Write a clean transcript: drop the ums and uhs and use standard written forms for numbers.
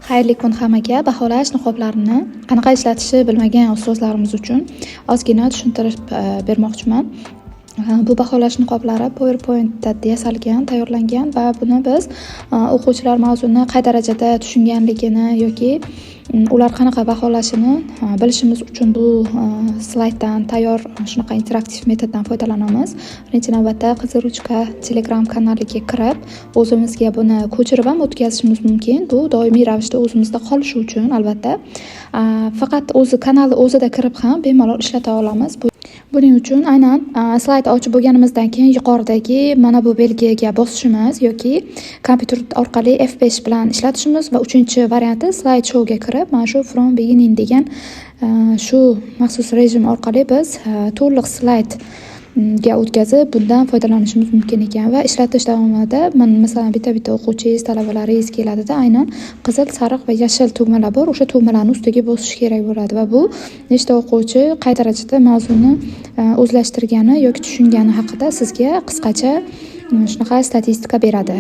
Xayrli kun hammaga. Baholash niqoblarini qanaqa ishlatishni bilmagan ustozlarimiz uchun ozgina tushuntirib bermoqchiman. Bu baholash niqoblari PowerPointda yasalgan, tayyorlangan va buni biz o'quvchilar mavzuni qay darajada tushunganligini yoki ular qanaqa baholashini bilishimiz uchun bu slayddan tayyor shunaqa interaktiv metoddan foydalanamiz. Birinchi navbatda Qizil ruchka Telegram kanaliga kirib, o'zimizga buni ko'chirib ham o'tkazishimiz mumkin. Bu doimiy ravishda o'zimizda qolishi uchun albatta. Faqat o'zi kanalni o'zida kirib ham bemalol ishlata olamiz. Buning uchun aynan slayd ochib bo'lganimizdan keyin yuqoridagi mana bu belgiga bosishimiz yoki kompyuter orqali F5 bilan ishlatishimiz va uchinchi varianti slide showga kirib, mana shu "From beginning" degan shu maxsus rejim orqali biz to'liq slaydga o'tkazib, bundan foydalanishimiz mumkin ekan. Va ishlatish davomida, mana, masalan, bitta-bitta o'quvchingiz, talabalaringiz keladida, aynan qizil, sariq va yashil tugmalar bor, o'sha tugmalarni ustiga bosish kerak bo'ladi va bu nechta o'quvchi qay darajada mavzuni o'zlashtirgani yoki tushungani haqida sizga qisqacha shunaqa statistika beradi.